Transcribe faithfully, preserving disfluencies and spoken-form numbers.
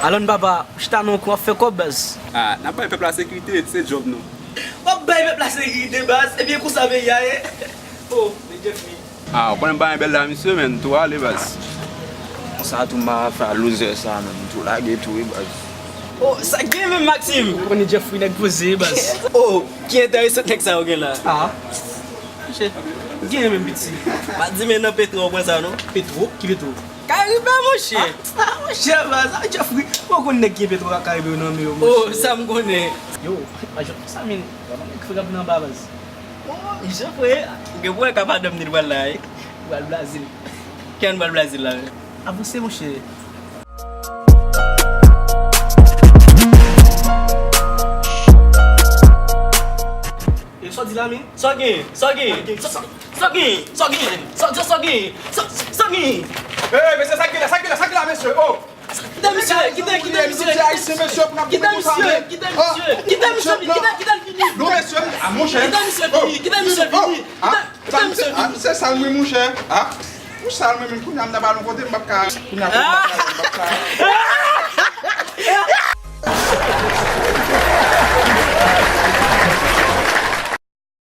Alon papa, chita nan yon kwen ap fè kòb baz. Ah, n ap bay pèp la sekirite, se djòb nou. W ap bay pèp la sekirite baz, ebyen konsa peyi a ye. Oh, men Jeffrey. Ah, ou konnen bagay bèl la, misye, men, tou ale, baz. Konsa tou m pa fè a loser sa, men, tou lage tou, wi, baz. Oh, sa k gen menm, Maxime? Ou konnen Jeffrey nèg poze, baz. Oh, ki enteresan nèg sa yo gen la? Ah, monchè, gen menm piti. Pa di men nan Petro ou pran sa, non? Petro? Ki Petro? Karibe, monchè. Ah, monchè, baz, ah, Jeffrey, ou konn nèg ki Petro ak Karibe yo nan men yo, monchè. Oh, sa m konnen. Yo, pa janm fè sa, men, nèg frè ap nan ba, baz. Oh, Jeffrey, ou gen pou wè ka madanm ni l pral la, wi. Pral Brazil. Ki an pral Brazil la, wi? Avanse, monchè. E sa w di la, men? Sa w gen? Sa w gen? Sa w gen? Sa w gen? Sa w gen? Sa w gen? Sa w gen? Sa w gen? Hey, mesye, sa k gen la? Sa k gen la? Sa k gen la, mesye? Oh! Kite misye, kite, kite misye, kite misye, kite misye, kite misye, kite, kite l fini. Non, mesye, ah, monchè. Kite misye fini, kite misye fini, kite misye fini. Se sa l mwen, monchè. Ah, pou sa l mwen, menm kounye a m nan balon kote m p ap ka, kounye a m p ap ka.